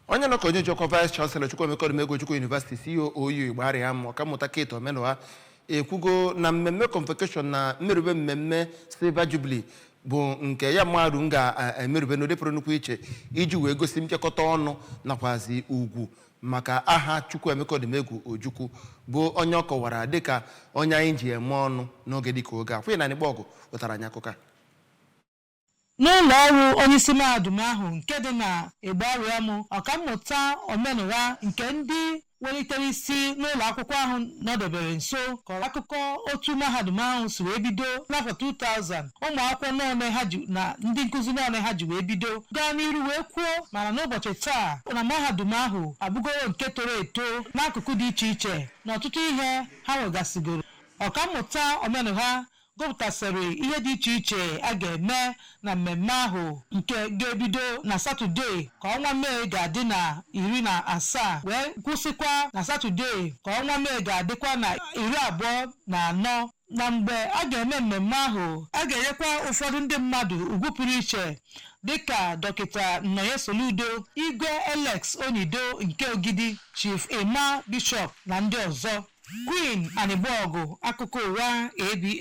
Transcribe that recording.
Onye nọ ka onye ji ọkwa Vice Chancellor Chukwuemeka Odumegwu Ojukwu University, COOU, Igbariam, Ọkammụta Kate Omenugha, ekwugo na mmemme convocation na mmerube mmemme Silver Jubilee bụ nke ya mahadum ga-emerube n'ụdị pụrụ nnukwu iche iji wee gosi mpịakọta ọnụ nakwazi ugwu maka aha Chukwuemeka Odumegwu Ojukwu, bụ onye ọ kọwara dịka onye anyị ji eme ọnụ n'oge dịka oge a. Kwụnye na Anịgbọgụ wetara anyị akụkọ a. N'ụlọ ọrụ onyeisi mahadum ahụ nke dị na Igbariam, Ọkammụta Omenugha, nke ndị welitere isi n'ụlọ akwụkwọ ahụ nọdebere nso, kọrọ akụkọ otu mahadum ahụ si wee bido n'afọ 2000, ụmụ akwụkwọ nọọne ha ji na ndị nkụzi nọọne ha ji wee bido, gaa n'iru wee kwuo mana n'ụbọchị taa na mahadum ahụ abụgoro nke toro eto n'akụkụ dị iche iche na ọtụtụ ihe ha nwegasịgoro. Ọkammụta Omenugha gụpụtasịrị ihe dị iche iche a ga-eme na mmemme ahụ nke ga-ebido na Satọde ka ọnwa Mee ga-adị na 17 wee kwụsịkwa na Satọde ka ọnwa Mee ga-adịkwa na 24. Na mgbe a ga-eme mmemme ahụ, a ga-enyekwa ụfọdụ ndị mmadụ ugwu pụrụ iche dịka Dọkịta Nnọnye Soludo, Igwe Alex Onido nke Ogidi, Chief Emma Bishop na ndị ọzọ. Queen Anịgbọgụ, akụkọ ụwa ABS.